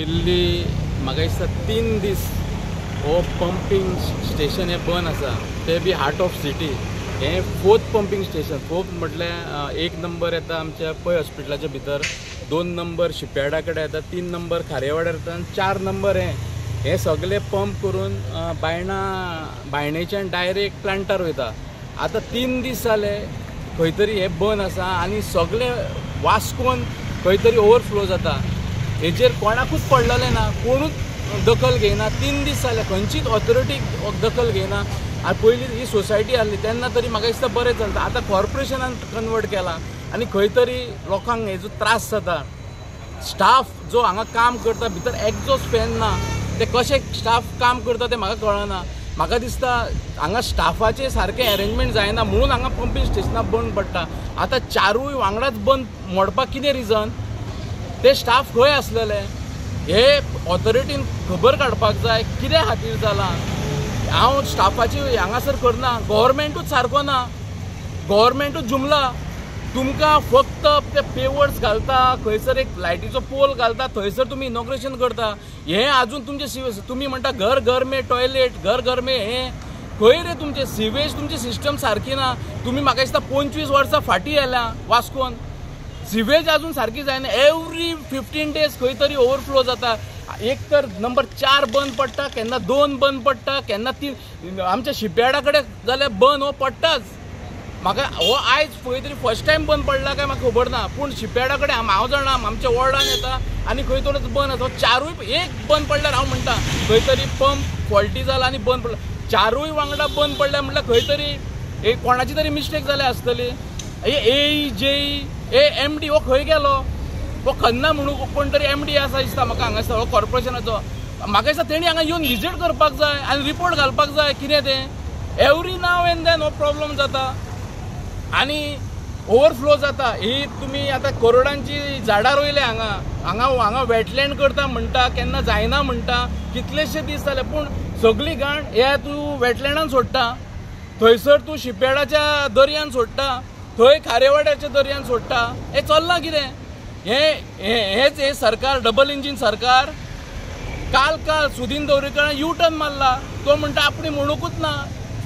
Nearly म्हाका दिसता 3 दीस हो पंपींग स्टेशन हें बंद आसा, ते बी हार्ट ऑफ सिटी. हें 4th pumping station. 4th म्हटल्यार 1 नंबर येता आमच्या पै हॉस्पिटलाच्या भितर, 2 नंबर शिपयार्डा कडेन येता, 3 नंबर खारेवाड्यार येता आनी 4 नंबर हें. हे सगळे पंप करून बायणा बायणेच्यान डायरेक्ट प्लांटार वयता. आतां 3 दीस जाले खंय तरी हें बंद आसा आनी सगळे वास्कोन खंय तरी ओवरफ्लो जाता. हेजेर कोणाकूच पडलेलें ना, कोणूच दखल घेयना. 3 दीस जाले खंयचीच ऑथॉरिटी दखल घेयना. आनी पयलीं ही सोसायटी आसली तेन्ना तरी म्हाका दिसता बरें चलता, आतां कॉर्पोरेशनान कन्वर्ट केलां आनी खंय तरी लोकांक हेजो त्रास जाता. स्टाफ जो हांगा काम करता भितर एक्झॉस्ट फॅन ना, ते कशें स्टाफ काम करता तें म्हाका कळना. म्हाका दिसता हांगा स्टाफाचें सारकें अरेंजमेंट जायना म्हणून हांगा पंपींग स्टेशनां बंद पडटा. आतां 4ूय वांगडाच बंद मोडपाक कितें रिजन? ते स्टाफ खंय आसलेले हे ऑथॉरिटीन खबर काडपाक जाय, कितें खातीर जालां. हांव स्टाफाची हांगासर करना, गव्हर्मेंटूच सारको ना, गव्हर्मेंटूच जुमला. तुमकां फक्त ते पेवर्स घालता, खंयसर एक लायटीचो पोल घालता, थंयसर तुमी इनॉग्रेशन करता. हें आजून तुमचें सिवेज, तुमी म्हणटा घर घर में टॉयलेट, घर घर में, हें खंय रे तुमचें सिवेज? तुमची सिस्टम सारकी ना. तुमी म्हाका दिसता 25 वर्सां फाटीं आयल्या वास्कोन, सिवेज अजून सारकी जायना. एवरी 15 डेज खंय तरी ओवरफ्लो जाता. एक तर नंबर 4 बंद पडटा, केन्ना 2 बंद पडटा, केन्ना 3. आमच्या शिपयार्डा कडेन जाल्यार बंद हो पडटाच. म्हाका हो आयज खंय तरी फर्स्ट टायम बंद पडला काय म्हाका खबर ना, पूण शिपयार्डा कडेन हांव जाणा आमच्या वॉर्डान येता आनी खंय तरी बंद आसा. 4ूय एक बंद पडल्यार हांव म्हणटा खंय तरी पंप फॉल्टी जाला आनी बंद पडला. 4ूय वांगडा बंद पडल्या म्हटल्यार खंय तरी एक कोणाची तरी मिस्टेक जाल्या आसतली. ए जे ए एम डी हो खंय गेलो? हो खन्ना म्हणून कोण तरी एम डी आसा दिसता म्हाका हांगासर, हो कॉर्पोरेशनाचो. म्हाका दिसता तेणी हांगा येवन विजीट करपाक जाय आनी रिपोर्ट घालपाक जाय कितें तें. एवरी नाव एंड then हो प्रॉब्लम जाता आनी ओवरफ्लो जाता. ही तुमी आतां करोडांची झाडां रोयल्या हांगा, हांगा हांगा वेटलँड करता म्हणटा, केन्ना जायना म्हणटा, कितलेशे दीस जाले. पूण सगळी घाण हे तूं वेटलँडान सोडटा, थंयसर तूं शिपयार्डाच्या दर्यान सोडटा, थंय खारेवाड्याच्या दर्यान सोडटा. हें चल्लां कितें? हें हेंच हें सरकार, डबल इंजीन सरकार. काल काल सुदीन दवरीकरान यू टर्न मारला, तो म्हणटा आपणे म्हणूंकूच ना,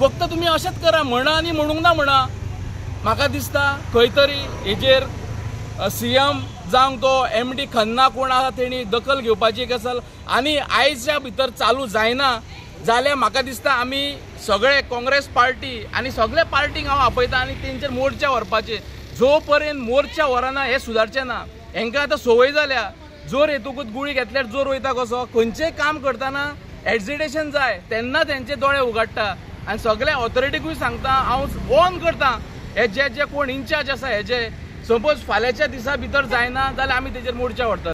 फक्त तुमी अशेंच करा म्हणा आनी म्हणूंक ना म्हणा. म्हाका दिसता खंय तरी हेजेर सी एम जावं तो एम डी खन्ना कोण आसा तेणी दखल घेवपाची गजाल. आनी आयच्या भितर चालू जायना जाल्यार म्हाका दिसता आमी सगळे काँग्रेस पार्टी आनी सगळे पार्टीक हांव आपयता आनी तेंचेर मोर्चा व्हरपाचे. जो पर्यंत मोर्चा व्हरना हें सुदारचें ना. हेंकां आतां संवय जाल्या, जोर येतकूच गुळी घेतल्यार जोर वयता कसो. खंयचेंय काम करतना एजिटेशन जाय तेन्ना तेंचे दोळे उगाडटा. आनी सगळे ऑथॉरिटीकूय सांगता, हांव ऑन करता हे जे जे कोण इन्चार्ज आसा हेजे, सपोज फाल्यांच्या दिसा भितर जायना जाल्यार आमी तेजेर मोर्चा व्हरतले.